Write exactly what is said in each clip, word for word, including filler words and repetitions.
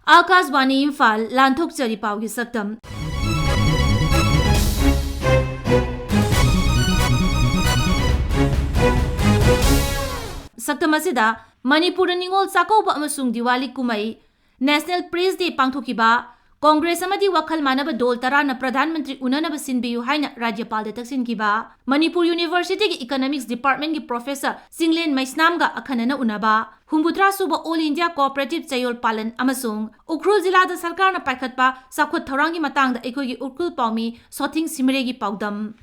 ꯑꯥꯀꯥꯁꯕꯥꯅꯤ ꯏꯝꯐꯥꯜ, ꯂꯥꯟꯊꯣꯛꯆꯔꯤ ꯄꯥꯎꯒꯤ ꯁꯛꯇꯝ꯫ ꯁꯛꯇꯝ ꯑꯁꯤꯗ ꯃꯅꯤꯄꯨꯔꯗ ꯅꯤꯉꯣꯜ ꯆꯥꯛꯀꯧꯕ ꯑꯃꯁꯨꯡ ꯗꯤꯋꯥꯂꯤ ꯀꯨꯝꯍꯩ, National Press Day ꯄꯥꯡꯊꯣꯛꯈꯤꯕ, ꯀꯣꯡꯒ꯭ꯔꯦꯁ ꯑꯃꯗꯤ ꯋꯥꯈꯜ ꯃꯥꯟꯅꯕ ꯗꯣꯜ ꯇꯔꯥꯅ ꯄ꯭ꯔꯙꯥꯟ ꯃꯟꯇ꯭ꯔꯤ ꯎꯅꯅꯕ ꯁꯤꯟꯕꯤꯌꯨ ꯍꯥꯏꯅ ꯔꯥꯖ꯭ꯌꯄꯥꯜꯗ ꯇꯛꯁꯤꯟꯈꯤꯕ, ꯃꯅꯤꯄꯨꯔ ꯌꯨꯅꯤꯚꯔꯁꯤꯇꯤꯒꯤ Economics Department ꯀꯤ Professor ꯆꯤꯡꯂꯦꯟ ꯃꯩꯁꯅꯥꯝꯒ ꯑꯈꯟꯅꯅ ꯎꯅꯕ, ꯍꯨꯝꯐꯨꯇꯔꯥ ꯁꯨꯕ All India Cooperative ꯆꯌꯣꯜ ꯄꯥꯂꯟ ꯑꯃꯁꯨꯡ ꯎꯈ꯭ꯔꯨꯜ ꯖꯤꯂꯥꯗ ꯁꯔꯀꯥꯔꯅ ꯄꯥꯏꯈꯠꯄ ꯆꯥꯎꯈꯠ ꯊꯧꯔꯥꯡꯒꯤ ꯃꯇꯥꯡꯗ ꯑꯩꯈꯣꯏꯒꯤ ꯎꯈ꯭ꯔꯨꯜ ꯄꯥꯎꯃꯤ ꯁꯣꯊꯤꯡ ꯁꯤꯃꯔꯦꯒꯤ ꯄꯥꯎꯗꯝ꯫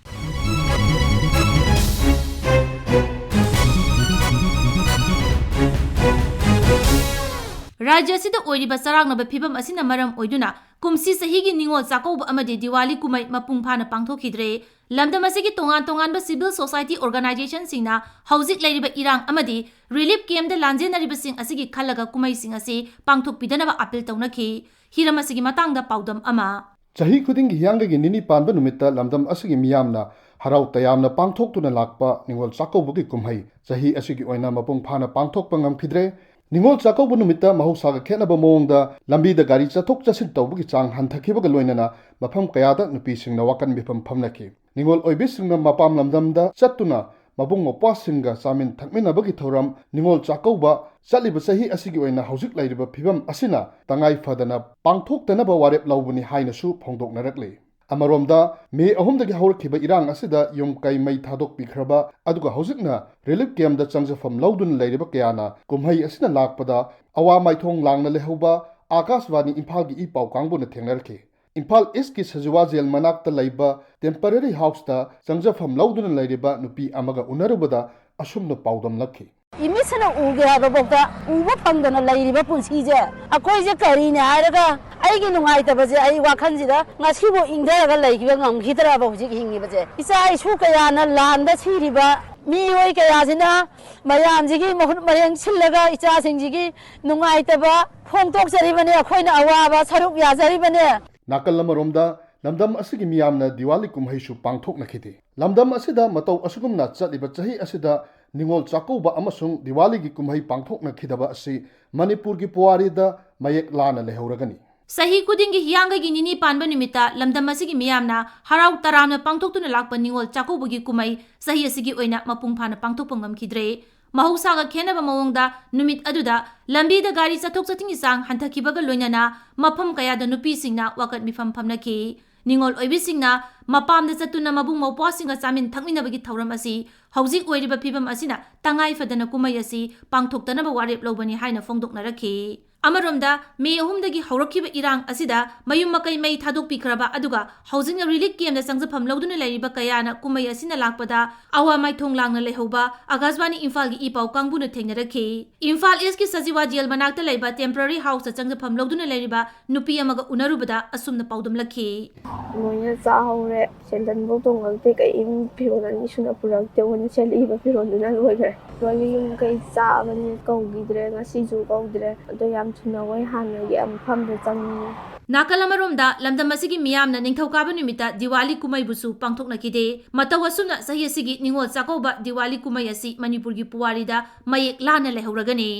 ꯔꯥꯖ꯭ꯌ ꯑꯁꯤꯗ ꯑꯣꯏꯔꯤꯕ ꯆꯔꯥꯡꯅꯕ ꯐꯤꯚꯝ ꯑꯁꯤꯅ ꯃꯔꯝ ꯑꯣꯏꯗꯨꯅ ꯀꯨꯝꯁꯤ ꯆꯍꯤꯒꯤ ꯅꯤꯉꯣꯜ ꯆꯥꯛꯀꯧꯕ ꯑꯃꯗꯤ ꯗꯤꯋꯥꯂꯤ ꯀꯨꯝꯍꯩ ꯃꯄꯨꯡ ꯐꯥꯅ ꯄꯥꯡꯊꯣꯛꯈꯤꯗ꯭ꯔꯦ꯫ ꯂꯝꯗꯝ ꯑꯁꯤꯒꯤ ꯇꯣꯉꯥꯟ ꯇꯣꯉꯥꯟꯕ civil society organization ꯁꯤꯡꯅ ꯍꯧꯖꯤꯛ ꯂꯩꯔꯤꯕ ꯏꯔꯥꯡ ꯑꯃꯗꯤ relief camp ꯇ ꯂꯥꯟꯖꯦꯟꯅꯔꯤꯕꯁꯤꯡ ꯑꯁꯤꯒꯤ ꯈꯜꯂꯒ ꯀꯨꯝꯍꯩꯁꯤꯡ ꯑꯁꯤ ꯄꯥꯡꯊꯣꯛꯄꯤꯗꯅꯕ appeal ꯇꯧꯅꯈꯤ꯫ ꯍꯤꯔꯝ ꯑꯁꯤꯒꯤ ꯃꯇꯥꯡꯗ ꯄꯥꯎꯗꯝ ꯑꯃ꯫ ꯆꯍꯤ ꯈꯨꯗꯤꯡꯒꯤ ꯍꯤꯌꯥꯡꯒꯩꯒꯤ ꯅꯤꯅꯤ ꯄꯥꯟꯕ ꯅꯨꯃꯤꯠꯇ ꯂꯝꯗꯝ ꯑꯁꯤꯒꯤ ꯃꯤꯌꯥꯝꯅ ꯍꯔꯥꯎ ꯇꯌꯥꯝꯅ ꯄꯥꯡꯊꯣꯛꯇꯨꯅ ꯂꯥꯛꯄ ꯅꯤꯉꯣꯜ ꯆꯥꯛꯀꯧꯕꯒꯤ ꯀꯨꯝꯍꯩ ꯆꯍꯤ ꯑꯁꯤꯒꯤ ꯑꯣꯏꯅ ꯃꯄꯨꯡ ꯐꯥꯅ ꯄꯥꯡꯊꯣꯛꯄ ꯉꯝꯈꯤꯗ꯭ꯔꯦ꯫ ꯅꯤꯉꯣꯜ ꯆꯥꯛꯀꯧꯕ ꯅꯨꯃꯤꯠꯇ ꯃꯍꯧꯁꯥꯒ ꯈꯦꯠꯅꯕ ꯃꯑꯣꯡꯗ ꯂꯝꯕꯤꯗ ꯒꯥꯔꯤ ꯆꯠꯊꯣꯛ ꯆꯠꯁꯤꯟ ꯇꯧꯕꯒꯤ ꯆꯥꯡ ꯍꯟꯊꯈꯤꯕꯒ ꯂꯣꯏꯅꯅ ꯃꯐꯝ ꯀꯌꯥꯗ ꯅꯨꯄꯤꯁꯤꯡꯅ ꯋꯥꯀꯟ ꯃꯤꯐꯝ ꯐꯝꯅꯈꯤ꯫ ꯅꯤꯉꯣꯜ ꯑꯣꯏꯕꯤꯁꯤꯡꯅ ꯃꯄꯥꯝ ꯂꯝꯗꯝꯗ ꯆꯠꯇꯨꯅ ꯃꯕꯨꯡ ꯃꯧꯄ꯭ꯋꯥꯁꯤꯡꯒ ꯆꯥꯃꯤꯟ ꯊꯛꯃꯤꯟꯅꯕꯒꯤ ꯊꯧꯔꯝ ꯅꯤꯉꯣꯜ ꯆꯥꯛꯀꯧꯕ ꯆꯠꯂꯤꯕ ꯆꯍꯤ ꯑꯁꯤꯒꯤ ꯑꯣꯏꯅ ꯍꯧꯖꯤꯛ ꯂꯩꯔꯤꯕ ꯐꯤꯕꯝ ꯑꯁꯤꯅ ꯇꯉꯥꯏ ꯐꯗꯅ ꯄꯥꯡꯊꯣꯛꯇꯅꯕ ꯋꯥꯔꯦꯞ ꯂꯧꯕꯅꯤ ꯍꯥꯏꯅꯁꯨ ꯐꯣꯡꯗꯣꯛꯅꯔꯛꯂꯤ꯫ ꯑꯃꯔꯣꯝꯗ, ꯃꯦ ꯑꯍꯨꯝꯗꯒꯤ ꯍꯧꯔꯛꯈꯤꯕ ꯏꯔꯥꯡ ꯑꯁꯤꯗ ꯌꯨꯝ ꯀꯩ ꯃꯩ ꯊꯥꯗꯣꯛꯄꯤꯈ꯭ꯔꯕ, ꯑꯗꯨꯒ ꯍꯧꯖꯤꯛꯅ relief camp ꯇ ꯆꯪꯖꯐꯝ ꯂꯧꯗꯨꯅ ꯂꯩꯔꯤꯕ ꯀꯌꯥꯅ ꯀꯨꯝꯍꯩ ꯑꯁꯤꯅ ꯂꯥꯛꯄꯗ ꯑꯋꯥ ꯃꯥꯏꯊꯣꯡ ꯂꯥꯡꯅ ꯂꯩꯍꯧꯕ ꯑꯥꯀꯥꯁꯕꯥꯅꯤ ꯏꯝꯐꯥꯜꯒꯤ ꯏ ꯄꯥꯎ ꯀꯥꯡꯕꯨꯅ ꯊꯦꯡꯅꯔꯛꯈꯤ꯫ ꯏꯝꯐꯥꯜ ꯏꯁꯀꯤ ꯁꯖꯤꯋꯥ ꯖꯦꯜ ꯃꯅꯥꯛꯇ ꯂꯩꯕ temporary house ꯇ ꯆꯪꯖꯐꯝ ꯂꯧꯗꯨꯅ ꯂꯩꯔꯤꯕ ꯅꯨꯄꯤ ꯑꯃꯒ ꯎꯅꯔꯨꯕꯗ ꯑꯁꯨꯝꯅ ꯄꯥꯎꯗꯝꯂꯛꯈꯤ꯫ ꯏꯃꯤꯠꯁꯤꯅ ꯎꯒꯦ ꯍꯥꯏꯕꯐꯥꯎꯗ ꯎꯕ ꯐꯪꯗꯅ ꯂꯩꯔꯤꯕ ꯄꯨꯟꯁꯤꯁꯦ ꯑꯩꯈꯣꯏꯁꯦ ꯀꯔꯤꯅꯦ ꯍꯥꯏꯔꯒ ꯑꯩꯒꯤ ꯅꯨꯡꯉꯥꯏꯇꯕꯁꯦ ꯑꯩ ꯋꯥꯈꯜꯁꯤꯗ ꯉꯁꯤꯕꯨ ꯏꯪꯊꯔꯒ ꯂꯩꯈꯤꯕ ꯉꯝꯈꯤꯗ꯭ꯔꯕ ꯍꯧꯖꯤꯛ ꯍꯤꯡꯉꯤꯕꯁꯦ? ꯏꯆꯥ ꯏꯁꯨ ꯀꯌꯥꯅ ꯂꯥꯟꯗ ꯁꯤꯔꯤꯕ ꯃꯤꯑꯣꯏ ꯀꯌꯥꯁꯤꯅ ꯃꯌꯥꯝꯁꯤꯒꯤ ꯃꯍꯨꯠ ꯃꯔꯦꯡ ꯁꯤꯜꯂꯒ ꯏꯆꯥꯁꯤꯡꯁꯤꯒꯤ ꯅꯨꯡꯉꯥꯏꯇꯕ ꯐꯣꯡꯗꯣꯛꯆꯔꯤꯕꯅꯦ, ꯑꯩꯈꯣꯏꯅ ꯑꯋꯥꯕ ꯁꯔꯨꯛ ꯌꯥꯖꯔꯤꯕꯅꯦ꯫ ꯅꯥꯀꯜ ꯑꯃꯔꯣꯝꯗ, ꯂꯝꯗꯝ ꯑꯁꯤꯒꯤ ꯃꯤꯌꯥꯝꯅ ꯗꯤꯋꯥꯂꯤ ꯀꯨꯝꯍꯩꯁꯨ ꯄꯥꯡꯊꯣꯛꯅꯈꯤꯗꯦ꯫ ꯂꯝꯗꯝ ꯑꯁꯤꯗ ꯃꯇꯧ ꯑꯁꯨꯒꯨꯝꯅ ꯆꯠꯂꯤꯕ ꯆꯍꯤ ꯑꯁꯤꯗ ꯅꯤꯉꯣꯜ ꯆꯥꯛꯀꯧꯕ ꯑꯃꯁꯨꯡ ꯗꯤꯋꯥꯂꯤꯒꯤ ꯀꯨꯝꯍꯩ ꯄꯥꯡꯊꯣꯛꯅꯈꯤꯗꯕ ꯑꯁꯤ ꯃꯅꯤꯄꯨꯔꯒꯤ ꯄꯨꯋꯥꯔꯤꯗ ꯃꯌꯦꯛ ꯂꯥꯅ ꯂꯩꯍꯧꯔꯒꯅꯤ꯫ ꯆꯍꯤ ꯈꯨꯗꯤꯡꯒꯤ ꯍꯤꯌꯥꯡꯒꯩꯒꯤ ꯅꯤꯅꯤ ꯄꯥꯟꯕ ꯅꯨꯃꯤꯠꯇ ꯂꯝꯗꯝ ꯑꯁꯤꯒꯤ ꯃꯤꯌꯥꯝꯅ ꯍꯔꯥꯎ ꯇꯔꯥꯝꯅ ꯄꯥꯡꯊꯣꯛꯇꯨꯅ ꯂꯥꯛꯄ ꯅꯤꯉꯣꯜ ꯆꯥꯛꯀꯧꯕꯒꯤ ꯀꯨꯝꯍꯩ ꯆꯍꯤ ꯑꯁꯤꯒꯤ ꯑꯣꯏꯅ ꯃꯄꯨꯡ ꯐꯥꯅ ꯄꯥꯡꯊꯣꯛꯄ ꯉꯝꯈꯤꯗ꯭ꯔꯦ꯫ ꯃꯍꯧꯁꯥꯒ ꯈꯦꯟꯅꯕ ꯃꯑꯣꯡꯗ ꯅꯨꯃꯤꯠ ꯑꯗꯨꯗ ꯂꯝꯕꯤꯗ ꯒꯥꯔꯤ ꯆꯠꯊꯣꯛ ꯆꯠꯁꯤꯟꯒꯤ ꯆꯥꯡ ꯍꯟꯊꯈꯤꯕꯒ ꯂꯣꯏꯅꯅ ꯃꯐꯝ ꯀꯌꯥꯗ ꯅꯨꯄꯤꯁꯤꯡꯅ ꯋꯥꯀꯠ ꯃꯤꯐꯝ ꯐꯝꯅꯈꯤ꯫ ꯅꯤꯉꯣꯜ ꯑꯣꯏꯕꯤꯁꯤꯡꯅ ꯃꯄꯥꯝꯗ ꯆꯠꯇꯨꯅ ꯃꯕꯨꯡ ꯃꯧꯄ꯭ꯋꯥꯁꯤꯡꯒ ꯆꯥꯃꯤꯟ ꯊꯛꯃꯤꯟꯅꯕꯒꯤ ꯊꯧꯔꯝ ꯑꯁꯤ ꯍꯧꯖꯤꯛ ꯑꯣꯏꯔꯤꯕ ꯐꯤꯕꯝ ꯑꯁꯤꯅ ꯇꯉꯥꯏ ꯐꯗꯅ ꯀꯨꯝꯍꯩ ꯑꯁꯤ ꯄꯥꯡꯊꯣꯛꯇꯅꯕ ꯋꯥꯔꯦꯞ ꯂꯧꯕꯅꯤ ꯍꯥꯏꯅ ꯐꯣꯡꯗꯣꯛꯅꯔꯛꯈꯤ꯫ ꯑꯃꯔꯣꯝꯗ, ꯃꯦ ꯑꯍꯨꯝꯗꯒꯤ ꯍꯧꯔꯛꯈꯤꯕ ꯏꯔꯥꯡ ꯑꯁꯤꯗ ꯃꯌꯨꯝ ꯃꯀꯩ ꯃꯩ ꯊꯥꯗꯣꯛꯄꯤꯈ꯭ꯔꯕ ꯑꯗꯨꯒ ꯍꯧꯖꯤꯛꯅ ꯔꯤꯂꯤꯐ ꯀꯦꯝꯗ ꯆꯪꯖꯐꯝ ꯂꯧꯗꯨꯅ ꯂꯩꯔꯤꯕ ꯀꯌꯥꯅ ꯀꯨꯝꯍꯩ ꯑꯁꯤꯅ ꯂꯥꯛꯄꯗ ꯑꯋꯥ ꯃꯥꯏꯊꯣꯡ ꯂꯥꯡꯅ ꯂꯩꯍꯧꯕ ꯑꯀꯥꯁꯕꯥꯅꯤ ꯏꯝꯐꯥꯜꯒꯤ ꯏ ꯄꯥꯎ ꯀꯥꯡꯕꯨꯅ ꯊꯦꯡꯅꯔꯛꯈꯤ꯫ ꯏꯝꯐꯥꯜ ꯏꯁꯀꯤ ꯁꯖꯤꯋꯥ ꯖꯦꯜ ꯃꯅꯥꯛꯇ ꯂꯩꯕ ꯇꯦꯝꯄꯔꯔꯤ ꯍꯥꯎꯁꯇ ꯆꯪꯖꯐꯝ ꯂꯧꯗꯨꯅ ꯂꯩꯔꯤꯕ ꯅꯨꯄꯤ ꯑꯃꯒ ꯎꯅꯔꯨꯕꯗ ꯑꯁꯨꯝꯅ ꯄꯥꯎꯗꯝꯂꯛꯈꯤ꯫ ꯂꯣꯏꯅ ꯆꯥꯍꯧꯔꯦ꯫ ꯁꯦꯟꯗꯟꯐꯧ ꯇꯣꯡꯉꯛꯇꯦ꯫ ꯀꯔꯤꯝ ꯐꯤꯔꯣꯜ ꯑꯅꯤ ꯁꯨꯅ ꯄꯨꯔꯛꯇꯦ꯫ ꯃꯣꯏꯅ ꯁꯦꯠꯂꯛꯏꯕ ꯐꯤꯔꯣꯜꯗꯨꯅ ꯂꯣꯏꯈ꯭ꯔꯦ꯫ ꯂꯣꯏꯅ ꯌꯨꯝ ꯀꯩ ꯆꯥꯕꯅꯤ, ꯀꯧꯈꯤꯗ꯭ꯔꯦ꯫ ꯉꯁꯤꯁꯨ ꯀꯧꯗ꯭ꯔꯦ꯫ ꯑꯗꯣ ꯌꯥꯝ ꯊꯨꯅ ꯃꯣꯏ ꯍꯥꯟꯅꯒꯤ ꯃꯐꯝꯗ ꯆꯪꯅꯤꯡꯉꯤ꯫ ꯅꯥꯀꯜ ꯑꯃꯔꯣꯝꯗ, ꯂꯝꯗꯝ ꯑꯁꯤꯒꯤ ꯃꯤꯌꯥꯝꯅ ꯅꯤꯡꯊꯧꯀꯥꯕ ꯅꯨꯃꯤꯠꯇ ꯗꯤꯋꯥꯂꯤ ꯀꯨꯝꯍꯩꯕꯨꯁꯨ ꯄꯥꯡꯊꯣꯛꯅꯈꯤꯗꯦ꯫ ꯃꯇꯧ ꯑꯁꯨꯝꯅ ꯆꯍꯤ ꯑꯁꯤꯒꯤ ꯅꯤꯉꯣꯜ ꯆꯥꯛꯀꯧꯕ ꯗꯤꯋꯥꯂꯤ ꯀꯨꯝꯍꯩ ꯑꯁꯤ ꯃꯅꯤꯄꯨꯔꯒꯤ ꯄꯨꯋꯥꯔꯤꯗ ꯃꯌꯦꯛ ꯂꯥꯅ ꯂꯩꯍꯧꯔꯒꯅꯤ꯫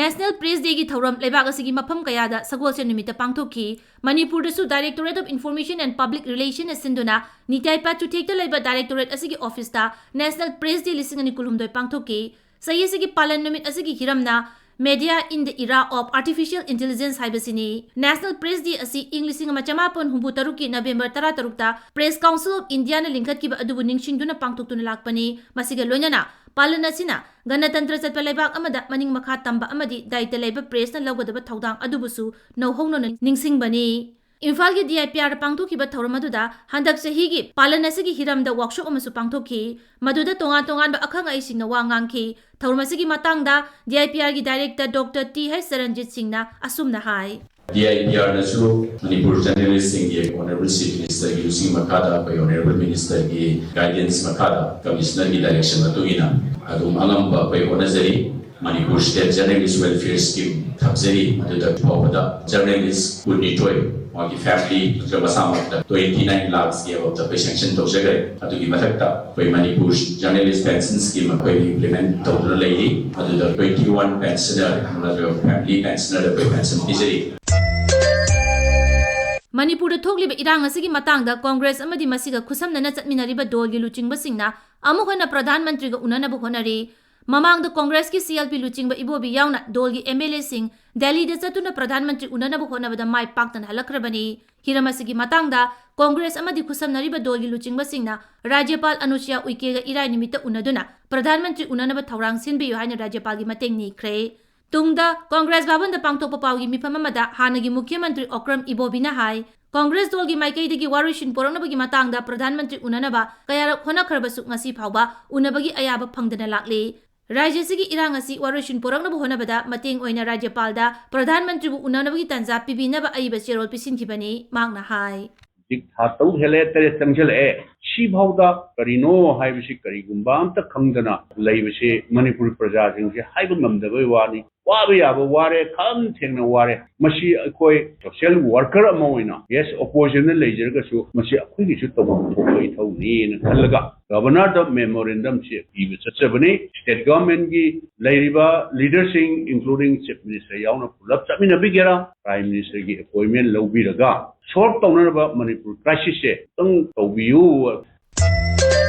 National Press Dayꯒꯤ ꯊꯧꯔꯝ ꯂꯩꯕꯥꯛ ꯑꯁꯤꯒꯤ ꯃꯐꯝ ꯀꯌꯥꯗ ꯁꯒꯣꯜꯁꯦꯟ ꯅꯨꯃꯤꯠꯇ ꯄꯥꯡꯊꯣꯛꯈꯤ꯫ ꯃꯅꯤꯄꯨꯔꯗꯁꯨ Directorate of Information and Public Relationꯅ ꯁꯤꯟꯗꯨꯅ ꯅꯤꯇꯥꯏꯄꯥ ꯆꯨꯊꯦꯛꯇ ꯂꯩꯕ Directorate ꯑꯁꯤꯒꯤ officeꯇ National Press Day ꯂꯤꯁꯤꯡ ꯑꯅꯤ ꯀꯨꯟꯍꯨꯝꯗꯣꯏ ꯄꯥꯡꯊꯣꯛꯈꯤ꯫ ꯆꯍꯤ ꯑꯁꯤꯒꯤ ꯄꯥꯂꯟ ꯅꯨꯃꯤꯠ ꯑꯁꯤꯒꯤ ꯍꯤꯔꯝꯅ Media in the Era of Artificial Intelligence ꯍꯥꯏꯕꯁꯤꯅꯤ꯫ National Press Day ꯑꯁꯤ ꯏꯪ ꯂꯤꯁꯤꯡ ꯑꯃ ꯆꯃꯥꯄꯟ ꯍꯨꯝꯐꯨ ꯇꯔꯨꯛꯀꯤ November ꯇꯔꯥꯇꯔꯨꯛꯇ Press Council of Indiaꯅ ꯂꯤꯡꯈꯠꯈꯤꯕ ꯑꯗꯨꯕꯨ ꯅꯤꯡꯁꯤꯡꯗꯨꯅ ꯄꯥꯡꯊꯣꯛꯇꯨꯅ ꯂꯥꯛꯄꯅꯤ꯫ ꯃꯁꯤꯒ ꯂꯣꯏꯅꯅ ꯄꯥꯂꯟ ꯑꯁꯤꯅ ꯒꯅꯇꯟꯇ꯭ꯔ ꯆꯠꯄ ꯂꯩꯕꯥꯛ ꯑꯃꯗ ꯃꯅꯤꯡ ꯃꯈꯥ ꯇꯝꯕ ꯑꯃꯗꯤ ꯗꯥꯌꯤꯇ꯭ꯕ ꯂꯩꯕ pressꯅ ꯂꯧꯒꯗꯕ ꯊꯧꯗꯥꯡ ꯑꯗꯨꯕꯨꯁꯨ ꯅꯧꯍꯧꯅꯅ ꯅꯤꯡꯁꯤꯡꯕꯅꯤ꯫ ꯏꯝꯐꯥꯜꯒꯤ DIPRꯗ ꯄꯥꯡꯊꯣꯛꯈꯤꯕ ꯊꯧꯔꯝ ꯑꯗꯨꯗ ꯍꯟꯗꯛ ꯆꯍꯤꯒꯤ ꯄꯥꯂꯟ ꯑꯁꯤꯒꯤ ꯍꯤꯔꯝꯗ workshop ꯑꯃꯁꯨ ꯄꯥꯡꯊꯣꯛꯈꯤ꯫ ꯃꯗꯨꯗ ꯇꯣꯉꯥꯟ ꯇꯣꯉꯥꯟꯕ ꯑꯈꯪ ꯑꯍꯩꯁꯤꯡꯅ ꯋꯥ ꯉꯥꯡꯈꯤ꯫ ꯊꯧꯔꯝ ꯑꯁꯤꯒꯤ ꯃꯇꯥꯡꯗ DIPRꯒꯤ Director Doctor T H ꯆꯔꯟꯖꯤꯠ ꯁꯤꯡꯅ ꯑꯁꯨꯝꯅ ꯍꯥꯏ꯫ DIPRꯅꯁꯨ ꯃꯅꯤꯄꯨꯔ journalistꯁꯤꯡꯒꯤ Honourable Chief Ministerꯒꯤ ꯂꯨꯆꯤꯡ ꯃꯈꯥꯗ, ꯑꯩꯈꯣꯏ Honourable Ministerꯒꯤ guidance ꯃꯈꯥꯗ, Commissionerꯒꯤ direction ꯃꯇꯨꯡ ꯏꯟꯅ ꯑꯗꯨꯝ ꯑꯉꯝꯕ ꯑꯩꯈꯣꯏ ꯍꯣꯠꯅꯖꯔꯤ꯫ Manipur State Journalist Welfare Scheme ꯊꯝꯖꯔꯤ, ꯃꯗꯨꯗ ꯐꯥꯎꯕꯗ journalist ꯀꯨꯟꯅꯤꯊꯣꯏ ꯃꯥꯒꯤ family ꯅꯠꯇ꯭ꯔꯒ ꯃꯁꯥꯃꯛꯇ twenty nine lakhs ꯀꯤ above ꯇ ꯑꯩꯈꯣꯏ sanction ꯇꯧꯖꯈ꯭ꯔꯦ꯫ ꯑꯗꯨꯒꯤ ꯃꯊꯛꯇ ꯑꯩꯈꯣꯏ ꯃꯅꯤꯄꯨꯔ journalist pension scheme ꯑꯩꯈꯣꯏ implement ꯇꯧꯗꯨꯅ ꯂꯩꯔꯤ꯫ ꯃꯗꯨꯗ twenty one pensioner ꯅꯠꯇ꯭ꯔꯒ family pensioner ꯗ ꯑꯩꯈꯣꯏ pension ꯄꯤꯖꯔꯤ꯫ ꯃꯅꯤꯄꯨꯔꯗ ꯊꯣꯛꯂꯤꯕ ꯏꯔꯥꯡ ꯑꯁꯤꯒꯤ ꯃꯇꯥꯡꯗ ꯀꯣꯡꯒ꯭ꯔꯦꯁ ꯑꯃꯗꯤ ꯃꯁꯤꯒ ꯈꯨꯠꯁꯝꯅꯅ ꯆꯠꯃꯤꯟꯅꯔꯤꯕ ꯗꯣꯜꯒꯤ ꯂꯨꯆꯤꯡꯕꯁꯤꯡꯅ ꯑꯃꯨꯛ ꯍꯟꯅ ꯄ꯭ꯔꯙꯥꯟ ꯃꯟꯇ꯭ꯔꯤꯒ ꯎꯅꯅꯕ ꯍꯣꯠꯅꯔꯤ꯫ ꯃꯃꯥꯡꯗ ꯀꯣꯡꯒ꯭ꯔꯦꯁꯀꯤ C L P ꯂꯨꯆꯤꯡꯕ ꯏꯕꯣꯕꯤ ꯌꯥꯎꯅ ꯗꯣꯜꯒꯤ M L A ꯁꯤꯡ ꯗꯦꯜꯂꯤꯗ ꯆꯠꯇꯨꯅ ꯄ꯭ꯔꯙꯥꯟ ꯃꯟꯇ꯭ꯔꯤ ꯎꯅꯅꯕ ꯍꯣꯠꯅꯕꯗ ꯃꯥꯏ ꯄꯥꯛꯇꯅ ꯍꯜꯂꯛꯈ꯭ꯔꯕꯅꯤ꯫ ꯍꯤꯔꯝ ꯑꯁꯤꯒꯤ ꯃꯇꯥꯡꯗ ꯀꯣꯡꯒ꯭ꯔꯦꯁ ꯑꯃꯗꯤ ꯈꯨꯠꯁꯝꯅꯔꯤꯕ ꯗꯣꯜꯒꯤ ꯂꯨꯆꯤꯡꯕꯁꯤꯡꯅ ꯔꯥꯖ꯭ꯌꯄꯥꯜ ꯑꯅꯨꯁꯨꯌꯥ ꯎꯏꯀꯦꯒ ꯏꯔꯥꯏ ꯅꯨꯃꯤꯠꯇ ꯎꯅꯗꯨꯅ ꯄ꯭ꯔꯙꯥꯟ ꯃꯟꯇ꯭ꯔꯤ ꯎꯅꯅꯕ ꯊꯧꯔꯥꯡ ꯁꯤꯟꯕꯤꯌꯨ ꯍꯥꯏꯅ ꯔꯥꯖ꯭ꯌꯄꯥꯜꯒꯤ ꯃꯇꯦꯡ ꯅꯤꯈ꯭ꯔꯦ꯫ ꯇꯨꯡꯗ ꯀꯣꯡꯒ꯭ꯔꯦꯁ ꯚꯕꯟꯗ ꯄꯥꯡꯊꯣꯛꯄ ꯄꯥꯎꯒꯤ ꯃꯤꯐꯝ ꯑꯃꯗ ꯍꯥꯟꯅꯒꯤ ꯃꯨꯈ꯭ꯌ ꯃꯟꯇ꯭ꯔꯤ ꯑꯣꯀ꯭ꯔꯝ ꯏꯕꯣꯕꯤꯅ ꯍꯥꯏ, ꯀꯣꯡꯒ꯭ꯔꯦꯁ ꯗꯣꯜꯒꯤ ꯃꯥꯏꯀꯩꯗꯒꯤ ꯋꯥꯔꯣꯏꯁꯤꯟ ꯄꯣꯔꯛꯅꯕꯒꯤ ꯃꯇꯥꯡꯗ ꯄ꯭ꯔꯙꯥꯟ ꯃꯟꯇ꯭ꯔꯤ ꯎꯅꯅꯕ ꯀꯌꯥꯔꯛ ꯍꯣꯠꯅꯈ꯭ꯔꯕꯁꯨ ꯉꯁꯤ ꯐꯥꯎꯕ ꯎꯅꯕꯒꯤ ꯑꯌꯥꯕ ꯐꯪꯗꯅ ꯂꯥꯛꯂꯤ꯫ ꯔꯥꯖ꯭ꯌ ꯑꯁꯤꯒꯤ ꯏꯔꯥꯡ ꯑꯁꯤ ꯋꯥꯔꯣꯏꯁꯤꯟ ꯄꯣꯔꯛꯅꯕ ꯍꯣꯠꯅꯕꯗ ꯃꯇꯦꯡ ꯑꯣꯏꯅ ꯔꯥꯖ꯭ꯌꯄꯥꯜꯗ ꯄ꯭ꯔꯙꯥꯟ ꯃꯟꯇ꯭ꯔꯤꯕꯨ ꯎꯅꯅꯕꯒꯤ ꯇꯥꯟꯖꯥ ꯄꯤꯕꯤꯅꯕ ꯑꯏꯕ ꯆꯦꯔꯣꯜ ꯄꯤꯁꯤꯟꯈꯤꯕꯅꯤ꯫ ꯃꯍꯥꯛꯅ ꯍꯥꯏ꯫ ꯍꯧꯖꯤꯛ ꯊꯥ ꯇꯔꯨꯛ ꯍꯦꯜꯂꯦ, ꯇꯔꯦꯠ ꯆꯪꯁꯤꯜꯂꯛꯑꯦ꯫ ꯁꯤꯐꯥꯎꯗ ꯀꯔꯤꯅꯣ ꯍꯥꯏꯕꯁꯤ ꯀꯔꯤꯒꯨꯝꯕ ꯑꯝꯇ ꯈꯪꯗꯅ ꯂꯩꯕꯁꯤ ꯃꯅꯤꯄꯨꯔ ꯄ꯭ꯔꯖꯥꯁꯤꯡꯁꯦ ꯍꯥꯏꯕ ꯉꯝꯗꯕꯒꯤ ꯋꯥꯅꯤ꯫ ꯋꯥꯕ ꯌꯥꯕ ꯋꯥꯔꯦ, ꯈꯝ ꯊꯦꯡꯅ ꯋꯥꯔꯦ꯫ ꯃꯁꯤ ꯑꯩꯈꯣꯏ social worker ꯑꯃ ꯑꯣꯏꯅ, yes, opposition ꯗ ꯂꯩꯖꯔꯒꯁꯨ ꯃꯁꯤ ꯑꯩꯈꯣꯏꯒꯤꯁꯨ ꯇꯧꯐꯝ ꯊꯣꯛꯄ ꯏꯊꯧꯅꯤꯅ ꯈꯜꯂꯒ Governor ꯗ memorandum ꯁꯦ ꯄꯤꯕ ꯆꯠꯆꯕꯅꯤ꯫ State government ꯀꯤ ꯂꯩꯔꯤꯕ leader ꯁꯤꯡ, including Chief Minister ꯌꯥꯎꯅ, ꯄꯨꯂꯞ ꯆꯠꯃꯤꯟꯅꯕꯤꯒꯦꯔꯥ, Prime Minister ꯒꯤ appointment ꯂꯧꯕꯤꯔꯒ solve ꯇꯧꯅꯅꯕ ꯃꯅꯤꯄꯨꯔ crisis ꯁꯦ ꯑꯃꯨꯛꯇꯪ ꯇꯧꯕꯤꯌꯨ꯫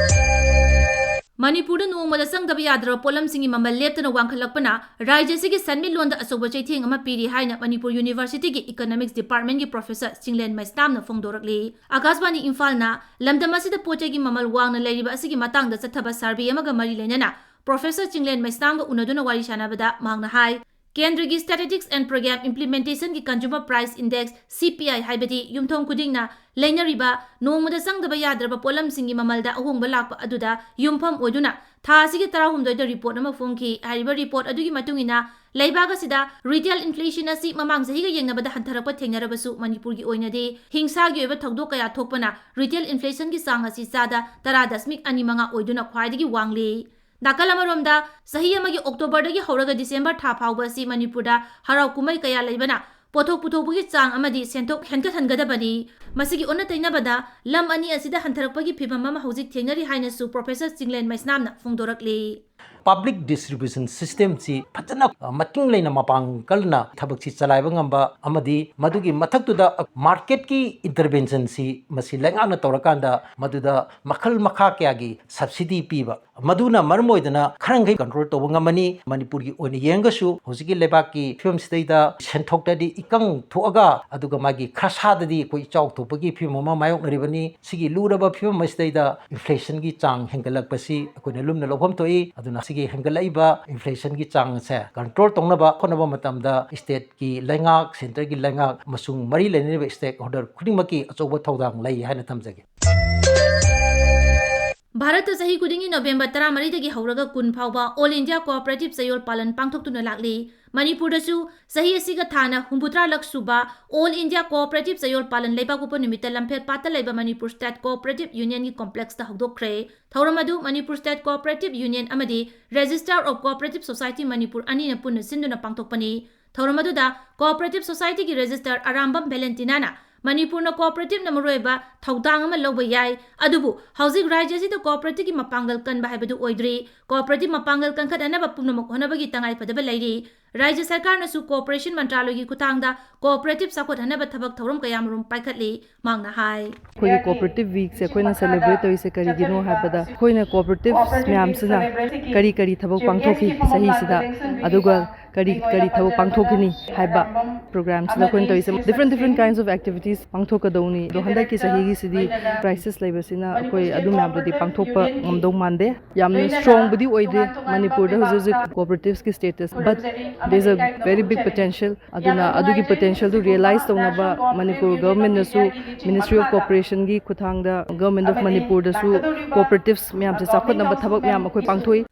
ꯃꯅꯤꯄꯨꯔꯗ ꯅꯣꯡꯃꯗ ꯆꯪꯗꯕ ꯌꯥꯗ꯭ꯔꯕ ꯄꯣꯠꯂꯝꯁꯤꯡꯒꯤ ꯃꯃꯜ ꯂꯦꯞꯇꯅ ꯋꯥꯡꯈꯠꯂꯛꯄꯅ ꯔꯥꯖ꯭ꯌ ꯑꯁꯤꯒꯤ ꯁꯦꯟꯃꯤꯠꯂꯣꯟꯗ ꯑꯆꯧꯕ ꯆꯩꯊꯦꯡ ꯑꯃ ꯄꯤꯔꯤ ꯍꯥꯏꯅ ꯃꯅꯤꯄꯨꯔ University ꯒꯤ Economics Department ꯀꯤ professor ꯆꯤꯡꯂꯦꯟ ꯃꯩꯁꯅꯥꯝꯅ ꯐꯣꯡꯗꯣꯔꯛꯂꯤ꯫ ꯑꯀꯥꯁꯕꯥꯅꯤ ꯏꯝꯐꯥꯜꯅ ꯂꯝꯗꯝ ꯑꯁꯤꯗ ꯄꯣꯠ ꯆꯩꯒꯤ ꯃꯃꯜ ꯋꯥꯡꯅ ꯂꯩꯔꯤꯕ ꯑꯁꯤꯒꯤ ꯃꯇꯥꯡꯗ ꯆꯠꯊꯕ survey ꯑꯃꯒ ꯃꯔꯤ ꯂꯩꯅꯅ professor ꯆꯤꯡꯂꯦꯟ ꯃꯩꯁꯅꯥꯝꯒ ꯎꯅꯗꯨꯅ ꯋꯥꯔꯤ ꯁꯥꯟꯅꯕꯗ ꯃꯍꯥꯛꯅ ꯍꯥꯏ, ꯀꯦꯟꯗ꯭ꯔꯒꯤ Statistics and Programme Implementation ꯒꯤ Consumer Price Index, C P I, ꯍꯥꯏꯕꯗꯤ ꯌꯨꯝꯊꯣꯡ ꯈꯨꯗꯤꯡꯅ ꯂꯩꯅꯔꯤꯕ ꯅꯣꯡꯃꯗ ꯆꯪꯗꯕ ꯌꯥꯗ꯭ꯔꯕ ꯄꯣꯠꯂꯝꯁꯤꯡꯒꯤ ꯃꯃꯜꯗ ꯑꯍꯣꯡꯕ ꯂꯥꯛꯄ ꯑꯗꯨꯗ ꯌꯨꯝꯐꯝ ꯑꯣꯏꯗꯨꯅ ꯊꯥ ꯑꯁꯤꯒꯤ ꯇꯔꯥꯍꯨꯝꯗꯣꯏꯗ report ꯑꯃ ꯐꯣꯡꯈꯤ꯫ ꯍꯥꯏꯔꯤꯕ report ꯑꯗꯨꯒꯤ ꯃꯇꯨꯡ ꯏꯟꯅ ꯂꯩꯕꯥꯛ ꯑꯁꯤꯗ retail inflation ꯑꯁꯤ ꯃꯃꯥꯡ ꯆꯍꯤꯒ ꯌꯦꯡꯅꯕꯗ ꯍꯟꯊꯔꯛꯄ ꯊꯦꯡꯅꯔꯕꯁꯨ ꯃꯅꯤꯄꯨꯔꯒꯤ ꯑꯣꯏꯅꯗꯤ ꯍꯤꯡꯁꯥꯒꯤ ꯑꯣꯏꯕ ꯊꯧꯗꯣꯛ ꯀꯌꯥ ꯊꯣꯛꯄꯅ retail inflation ꯒꯤ ꯆꯥꯡ ꯑꯁꯤ ꯆꯥꯗ ꯇꯔꯥ ꯗꯁꯃꯤꯛ ꯑꯅꯤ ꯃꯉꯥ ꯑꯣꯏꯗꯨꯅ ꯈ꯭ꯋꯥꯏꯗꯒꯤ ꯋꯥꯡꯂꯤ꯫ ꯅꯥꯀꯜ ꯑꯃꯔꯣꯝꯗ, ꯆꯍꯤ ꯑꯃꯒꯤ October ꯗꯒꯤ ꯍꯧꯔꯒ December ꯊꯥ ꯐꯥꯎꯕ ꯑꯁꯤ ꯃꯅꯤꯄꯨꯔꯗ ꯍꯔꯥꯎ ꯀꯨꯝꯍꯩ ꯀꯌꯥ ꯂꯩꯕꯅ ꯄꯣꯠꯊꯣꯛ ꯄꯨꯊꯣꯛꯄꯒꯤ ꯆꯥꯡ ꯑꯃꯗꯤ ꯁꯦꯟꯊꯣꯛ ꯍꯦꯟꯒꯠꯍꯟꯒꯗꯕꯅꯤ꯫ ꯃꯁꯤꯒꯤ ꯑꯣꯟꯅ ꯇꯩꯅꯕꯗ ꯂꯝ ꯑꯅꯤ ꯑꯁꯤꯗ ꯍꯟꯊꯔꯛꯄꯒꯤ ꯐꯤꯚꯝ ꯑꯃ ꯍꯧꯖꯤꯛ ꯊꯦꯡꯅꯔꯤ ꯍꯥꯏꯅꯁꯨ ꯄ꯭ꯔꯣꯐꯦꯁꯔ ꯆꯤꯡꯂꯦꯟ ꯃꯩꯁꯅꯥꯝꯅ ꯐꯣꯡꯗꯣꯔꯛꯂꯤ꯫ Public distribution system ꯁꯤ ꯐꯖꯅ, ꯑ, ꯃꯇꯤꯡ ꯂꯩꯅ ꯃꯄꯥꯡꯒꯜꯅ ꯊꯕꯛꯁꯤ ꯆꯂꯥꯏꯕ ꯉꯝꯕ ꯑꯃꯗꯤ ꯃꯗꯨꯒꯤ ꯃꯊꯛꯇꯨꯗ market ꯀꯤ intervention ꯁꯤ ꯃꯁꯤ ꯂꯩꯉꯥꯛꯅ ꯇꯧꯔꯀꯥꯟꯗ ꯃꯗꯨꯗ ꯃꯈꯜ ꯃꯈꯥ ꯀꯌꯥꯒꯤ subsidy ꯄꯤꯕ, ꯃꯗꯨꯅ ꯃꯔꯝ ꯑꯣꯏꯗꯅ ꯈꯔ ꯃꯈꯩ control ꯇꯧꯕ ꯉꯝꯃꯅꯤ꯫ ꯃꯅꯤꯄꯨꯔꯒꯤ ꯑꯣꯏꯅ ꯌꯦꯡꯉꯒꯁꯨ ꯍꯧꯖꯤꯛꯀꯤ ꯂꯩꯕꯥꯛꯀꯤ ꯐꯤꯕꯝꯁꯤꯗꯩꯗ ꯁꯦꯟꯊꯣꯛꯇꯗꯤ ꯏꯀꯪ ꯊꯣꯛꯑꯒ, ꯑꯗꯨꯒ ꯃꯥꯒꯤ ꯈ꯭ꯔꯁꯥꯗꯗꯤ ꯑꯩꯈꯣꯏ ꯏꯆꯥꯎ ꯊꯣꯛꯄꯒꯤ ꯐꯤꯕꯝ ꯑꯃ ꯃꯥꯌꯣꯛꯅꯔꯤꯕꯅꯤ꯫ ꯁꯤꯒꯤ ꯂꯨꯔꯕ ꯐꯤꯕꯝ ꯑꯁꯤꯗꯩꯗ inflation ꯒꯤ ꯆꯥꯡ ꯍꯦꯟꯒꯠꯂꯛꯄꯁꯤ ꯑꯩꯈꯣꯏꯅ ꯂꯨꯝꯅ ꯂꯧꯐꯝ ꯊꯣꯛꯏ꯫ ꯑꯗꯨꯅ ꯁꯤꯒꯤ ꯍꯦꯟꯒꯠꯂꯛꯏꯕ inflation ꯒꯤ ꯆꯥꯡ ꯑꯁꯦ control ꯇꯧꯅꯕ ꯍꯣꯠꯅꯕ ꯃꯇꯝꯗ state ꯀꯤ ꯂꯩꯉꯥꯛ, centre ꯒꯤ ꯂꯩꯉꯥꯛ ꯑꯃꯁꯨꯡ ꯃꯔꯤ ꯂꯩꯅꯔꯤꯕ stakeholder ꯈꯨꯗꯤꯡꯃꯛꯀꯤ ꯑꯆꯧꯕ ꯊꯧꯗꯥꯡ ꯂꯩ ꯍꯥꯏꯅ ꯊꯝꯖꯒꯦ꯫ ꯚꯥꯔꯠꯇ ꯆꯍꯤ ꯈꯨꯗꯤꯡꯒꯤ ꯅꯣꯚꯦꯝꯕꯔ ꯇꯔꯥꯃꯔꯤꯗꯒꯤ ꯍꯧꯔꯒ ꯀꯨꯟ ꯐꯥꯎꯕ All India Cooperative ꯆꯌꯣꯜ ꯄꯥꯂꯟ ꯄꯥꯡꯊꯣꯛꯇꯨꯅ ꯂꯥꯛꯂꯤ꯫ ꯃꯅꯤꯄꯨꯔꯗꯁꯨ ꯆꯍꯤ ꯑꯁꯤꯒ ꯊꯥꯅ ꯍꯨꯝꯐꯨꯇꯔꯥ ꯂꯛ ꯁꯨꯕ All India Cooperative ꯆꯌꯣꯜ ꯄꯥꯂꯟ ꯂꯩꯕꯥꯛꯄꯣꯛꯄ ꯅꯨꯃꯤꯠꯇ ꯂꯝꯐꯦꯜ ꯄꯥꯠꯇ ꯂꯩꯕ ꯃꯅꯤꯄꯨꯔ State Cooperative Union ꯒꯤ complex ꯇ ꯍꯧꯗꯣꯛꯈ꯭ꯔꯦ꯫ ꯊꯧꯔꯝ ꯑꯗꯨ ꯃꯅꯤꯄꯨꯔ State Cooperative Union ꯑꯃꯗꯤ Registrar of Cooperative Society Manipur ꯑꯅꯤꯅ ꯄꯨꯟꯅ ꯁꯤꯟꯗꯨꯅ ꯄꯥꯡꯊꯣꯛꯄꯅꯤ꯫ ꯊꯧꯔꯝ ꯑꯗꯨꯗ Cooperative Society ꯒꯤ Registrar ꯑꯔꯥꯝꯕꯝ ꯚꯦꯂꯦꯟꯇꯤꯅꯥꯅ ꯃꯅꯤꯄꯨꯔꯅ cooperative ꯅ ꯃꯔꯨꯑꯣꯏꯕ ꯊꯧꯗꯥꯡ ꯑꯃ ꯂꯧꯕ ꯌꯥꯏ, ꯑꯗꯨꯕꯨ ꯍꯧꯖꯤꯛ ꯔꯥꯖ꯭ꯌ ꯑꯁꯤꯗ cooperative ꯀꯤ ꯃꯄꯥꯡꯒꯜ ꯀꯟꯕ ꯍꯥꯏꯕꯗꯨ ꯑꯣꯏꯗ꯭ꯔꯤ꯫ Cooperative ꯃꯄꯥꯡꯒꯜ ꯀꯟꯈꯠꯅꯅꯕ ꯄꯨꯝꯅꯃꯛ ꯍꯣꯠꯅꯕꯒꯤ ꯇꯉꯥꯏꯐꯗꯕ ꯂꯩꯔꯤ꯫ ꯔꯥꯖ꯭ꯌ ꯁꯔꯀꯥꯔꯅꯁꯨ cooperation ꯃꯟꯇ꯭ꯔꯥꯂꯣꯏꯒꯤ ꯈꯨꯠꯊꯥꯡꯗ cooperative ꯆꯥꯎꯈꯠꯍꯟꯅꯕ ꯊꯕꯛ ꯊꯧꯔꯝ ꯀꯌꯥꯃꯔꯨꯝ ꯄꯥꯏꯈꯠꯂꯤ꯫ ꯃꯍꯥꯛꯅ ꯍꯥꯏ꯫ ꯑꯩꯈꯣꯏꯒꯤ cooperative week ꯁꯦ ꯑꯩꯈꯣꯏꯅ celebrate ꯇꯧꯔꯤꯁꯦ ꯀꯔꯤꯒꯤꯅꯣ ꯍꯥꯏꯕꯗ, ꯑꯩꯈꯣꯏꯅ cooperatives ꯃꯌꯥꯝꯁꯤꯅ ꯀꯔꯤ ꯀꯔꯤ ꯊꯕꯛ ꯄꯥꯡꯊꯣꯛꯈꯤ ꯆꯍꯤꯁꯤꯗ, ꯑꯗꯨꯒ ꯀꯔꯤ ꯀꯔꯤ ꯊꯕꯛ ꯄꯥꯡꯊꯣꯛꯀꯅꯤ ꯍꯥꯏꯕ program ꯁꯤꯗ ꯑꯩꯈꯣꯏꯅ ꯇꯧꯔꯤꯁꯦ different different kinds of activities ꯄꯥꯡꯊꯣꯛꯀꯗꯧꯅꯤ꯫ ꯑꯗꯣ ꯍꯟꯗꯛꯀꯤ ꯆꯍꯤꯒꯤꯁꯤꯗꯤ crisis ꯂꯩꯕꯁꯤꯅ ꯑꯩꯈꯣꯏ ꯑꯗꯨ ꯃꯌꯥꯝꯗꯨꯗꯤ ꯄꯥꯡꯊꯣꯛꯄ ꯉꯝꯗꯧ ꯃꯥꯟꯗꯦ꯫ ꯌꯥꯝꯅ strong ꯕꯨꯗꯤ ꯑꯣꯏꯗꯦ ꯃꯅꯤꯄꯨꯔꯗ ꯍꯧꯖꯤꯛ ꯍꯧꯖꯤꯛ cooperatives ꯀꯤ status, but there is a very big potential꯫ ꯑꯗꯨꯅ ꯑꯗꯨꯒꯤ potential ꯗꯨ realize ꯇꯧꯅꯕ ꯃꯅꯤꯄꯨꯔ government ꯅꯁꯨ Ministry of Cooperation ꯒꯤ ꯈꯨꯠꯊꯥꯡꯗ Government of ꯃꯅꯤꯄꯨꯔꯗꯁꯨ cooperatives ꯃꯌꯥꯝꯁꯦ ꯆꯥꯎꯈꯠꯅꯕ ꯊꯕꯛ ꯃꯌꯥꯝ ꯑꯩꯈꯣꯏ ꯄꯥꯡꯊꯣꯛꯏ꯫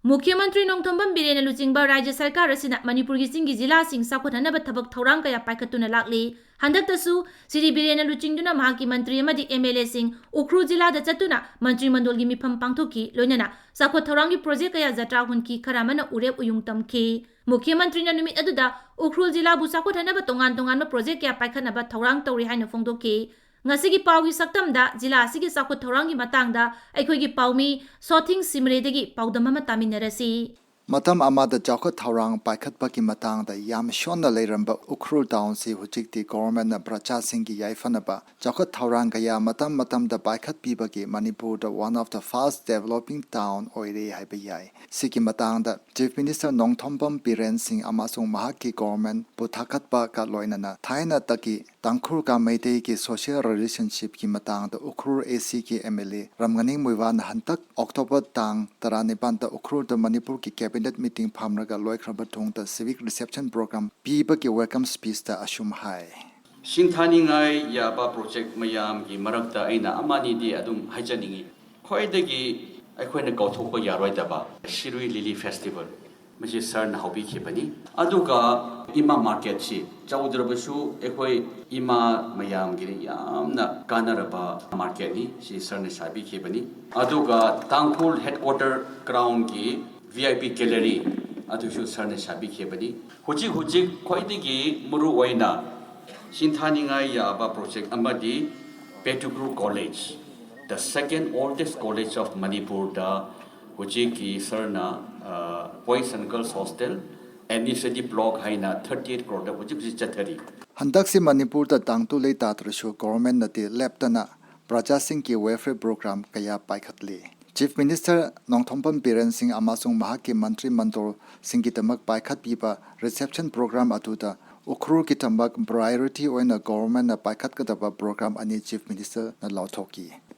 ꯃꯨꯈ꯭ꯌ ꯃꯟꯇ꯭ꯔꯤ ꯅꯣꯡꯊꯣꯝꯕꯝ ꯕꯤꯔꯦꯟꯅ ꯂꯨꯆꯤꯡꯕ ꯔꯥꯖ꯭ꯌ ꯁꯔꯀꯥꯔ ꯑꯁꯤꯅ ꯃꯅꯤꯄꯨꯔꯒꯤ ꯆꯤꯡꯒꯤ ꯖꯤꯂꯥꯁꯤꯡ ꯆꯥꯎꯈꯠꯍꯟꯅꯕ ꯊꯕꯛ ꯊꯧꯔꯥꯡ ꯀꯌꯥ ꯄꯥꯏꯈꯠꯇꯨꯅ ꯂꯥꯛꯂꯤ꯫ ꯍꯟꯗꯛꯇꯁꯨ ꯁ꯭ꯔꯤ ꯕꯤꯔꯦꯟꯅ ꯂꯨꯆꯤꯡꯗꯨꯅ ꯃꯍꯥꯛꯀꯤ ꯃꯟꯇ꯭ꯔꯤ ꯑꯃꯗꯤ M L A ꯁꯤꯡ ꯎꯈ꯭ꯔꯨꯜ ꯖꯤꯂꯥꯗ ꯆꯠꯇꯨꯅ ꯃꯟꯇ꯭ꯔꯤ ꯃꯟꯗꯣꯜꯒꯤ ꯃꯤꯐꯝ ꯄꯥꯡꯊꯣꯛꯈꯤ, ꯂꯣꯏꯅꯅ ꯆꯥꯎꯈꯠ ꯊꯧꯔꯥꯡꯒꯤ project ꯀꯌꯥ ꯖꯇ꯭ꯔꯥ ꯍꯨꯟꯈꯤ, ꯈꯔ ꯑꯃꯅ ꯎꯔꯦꯞ ꯎꯌꯨꯡ ꯇꯝꯈꯤ꯫ ꯃꯨꯈ꯭ꯌ ꯃꯟꯇ꯭ꯔꯤꯅ ꯅꯨꯃꯤꯠ ꯑꯗꯨꯗ ꯎꯈ꯭ꯔꯨꯜ ꯖꯤꯂꯥꯕꯨ ꯆꯥꯎꯈꯠꯍꯟꯅꯕ ꯇꯣꯉꯥꯟ ꯇꯣꯉꯥꯟꯕ ꯄ꯭ꯔꯣꯖꯦꯛ ꯀꯌꯥ ꯄꯥꯏꯈꯠꯅꯕ ꯊꯧꯔꯥꯡ ꯇꯧꯔꯤ ꯍꯥꯏꯅ ꯐꯣꯡꯗꯣꯛꯈꯤ꯫ ꯉꯁꯤꯒꯤ ꯄꯥꯎꯒꯤ ꯁꯛꯇꯝꯗ ꯖꯤꯂꯥ ꯑꯁꯤꯒꯤ ꯆꯥꯎꯈꯠ ꯊꯧꯔꯥꯡꯒꯤ ꯃꯇꯥꯡꯗ ꯑꯩꯈꯣꯏꯒꯤ ꯄꯥꯎꯃꯤ ꯁꯣꯊꯤꯡ ꯁꯤꯃꯔꯦꯗꯒꯤ ꯄꯥꯎꯗꯝ ꯑꯃ ꯇꯥꯃꯤꯟꯅꯔꯁꯤ꯫ ꯃꯇꯝ ꯑꯃꯗ ꯆꯥꯎꯈꯠ ꯊꯧꯔꯥꯡ ꯄꯥꯏꯈꯠꯄꯒꯤ ꯃꯇꯥꯡꯗ ꯌꯥꯝ ꯁꯣꯟꯅ ꯂꯩꯔꯝꯕ ꯎꯈ꯭ꯔꯨꯜ ꯇꯥꯎꯟꯁꯤ ꯍꯧꯖꯤꯛꯇꯤ ꯒꯣꯚꯔꯟꯃꯦꯟꯠꯅ ꯄ꯭ꯔꯖꯥꯁꯤꯡꯒꯤ ꯌꯥꯏꯐꯅꯕ ꯆꯥꯎꯈꯠ ꯊꯧꯔꯥꯡ ꯀꯌꯥ ꯃꯇꯝ ꯃꯇꯝꯗ ꯄꯥꯏꯈꯠꯄꯤꯕꯒꯤ ꯃꯅꯤꯄꯨꯔꯗ one of the fast developing town ꯑꯣꯏꯔꯦ ꯍꯥꯏꯕ ꯌꯥꯏ꯫ ꯁꯤꯒꯤ ꯃꯇꯥꯡꯗ Chief Minister ꯅꯣꯡꯊꯣꯝꯕꯝ ꯕꯤꯔꯦꯟ ꯁꯤꯡ ꯑꯃꯁꯨꯡ ꯃꯍꯥꯛꯀꯤ ꯒꯣꯚꯔꯟꯃꯦꯟꯠꯄꯨ ꯊꯥꯒꯠꯄꯒ ꯂꯣꯏꯅꯅ ꯊꯥꯏꯅ ꯇꯒꯤ ꯇꯥꯡꯈꯨꯜꯒ ꯃꯩꯇꯩꯒꯤ social relationshipꯀꯤ ꯃꯇꯥꯡꯗ ꯎꯈ꯭ꯔꯨꯜ ACꯒꯤ MLA ꯔꯝꯒꯅꯤꯡ ꯃꯨꯏꯋꯥꯅ ꯍꯟꯗꯛ ꯑꯣꯛꯇꯣꯕꯔ ꯇꯥꯡ ꯇꯔꯥꯅꯤꯄꯥꯟꯗ ꯎꯈ꯭ꯔꯨꯜꯗ ꯃꯅꯤꯄꯨꯔꯒꯤ cabinet meeting ꯐꯝꯂꯒ ꯂꯣꯏꯈ꯭ꯔꯕ ꯃꯇꯨꯡꯗ civic reception program ꯄꯤꯕꯒꯤ welcome speechꯇ ꯑꯁꯨꯝ ꯍꯥꯏ꯫ ꯁꯤꯡꯊꯥꯅꯤꯡꯉꯥꯏ ꯌꯥꯕ project ꯃꯌꯥꯝꯒꯤ ꯃꯔꯛꯇ ꯑꯩꯅ ꯑꯃ ꯑꯅꯤꯗꯤ ꯑꯗꯨꯝ ꯍꯥꯏꯖꯅꯤꯡꯉꯤ꯫ ꯈ꯭ꯋꯥꯏꯗꯒꯤ ꯑꯩꯈꯣꯏꯅ ꯀꯥꯎꯊꯣꯛꯄ ꯌꯥꯔꯣꯏꯗꯕ ꯁꯤꯔꯨꯏ ꯂꯤꯂꯤ ꯐꯦꯁꯇꯤꯚꯦꯜ, ꯃꯁꯤ ꯁꯥꯔꯅ ꯍꯧꯕꯤꯈꯤꯕꯅꯤ꯫ ꯑꯗꯨꯒ ꯏꯃꯥ ꯃꯥꯔꯀꯦꯠꯁꯤ ꯆꯥꯎꯗ꯭ꯔꯕꯁꯨ ꯑꯩꯈꯣꯏ ꯏꯃꯥ ꯃꯌꯥꯝꯒꯤꯗꯤ ꯌꯥꯝꯅ ꯀꯥꯟꯅꯔꯕ ꯃꯥꯔꯀꯦꯠꯅꯤ, ꯁꯤ ꯁꯥꯔꯅ ꯁꯥꯕꯤꯈꯤꯕꯅꯤ꯫ ꯑꯗꯨꯒ ꯇꯥꯡꯈꯨꯜ headquarter groundꯒꯤ VIP gallery ꯑꯗꯨꯁꯨ ꯁꯥꯔꯅ ꯁꯥꯕꯤꯈꯤꯕꯅꯤ꯫ ꯍꯧꯖꯤꯛ ꯍꯧꯖꯤꯛ ꯈ꯭ꯋꯥꯏꯗꯒꯤ ꯃꯔꯨ ꯑꯣꯏꯅ ꯁꯤꯡꯊꯥꯅꯤꯡꯉꯥꯏ ꯌꯥꯕ project ꯑꯃꯗꯤ Pettigrew College, the second oldest college of Manipurꯗ ꯍꯧꯖꯤꯛꯀꯤ ꯁꯥꯔꯅ, ꯑ, boys and girls hostel, administrative block ꯍꯥꯏꯅ thirty eight crore ꯍꯧꯖꯤꯛ ꯍꯧꯖꯤꯛ ꯆꯠꯊꯔꯤ꯫ ꯍꯟꯗꯛꯁꯤ ꯃꯅꯤꯄꯨꯔꯗ ꯇꯥꯡ ꯇꯨ ꯂꯩ ꯇꯥꯗ꯭ꯔꯁꯨ ꯒꯣꯚꯔꯟꯃꯦꯟꯠꯅꯗꯤ ꯂꯦꯞꯇꯅ ꯄ꯭ꯔꯖꯥꯁꯤꯡꯒꯤ welfare program ꯀꯌꯥ ꯄꯥꯏꯈꯠꯂꯤ꯫ Chief Minister ꯅꯣꯡꯊꯣꯝꯕꯝ ꯕꯤꯔꯦꯟ ꯁꯤꯡ ꯑꯃꯁꯨꯡ ꯃꯍꯥꯛꯀꯤ ꯃꯟꯇ꯭ꯔꯤ ꯃꯟꯗꯣꯜꯁꯤꯡꯒꯤꯗꯃꯛ ꯄꯥꯏꯈꯠꯄꯤꯕ reception program ꯑꯗꯨꯗ ꯎꯈ꯭ꯔꯨꯜꯒꯤꯗꯃꯛ priority ꯑꯣꯏꯅ ꯒꯣꯚꯔꯟꯃꯦꯟꯠꯅ ꯄꯥꯏꯈꯠꯀꯗꯕ program ꯑꯅꯤ Chief Ministerꯅ ꯂꯥꯎꯊꯣꯛꯈꯤ꯫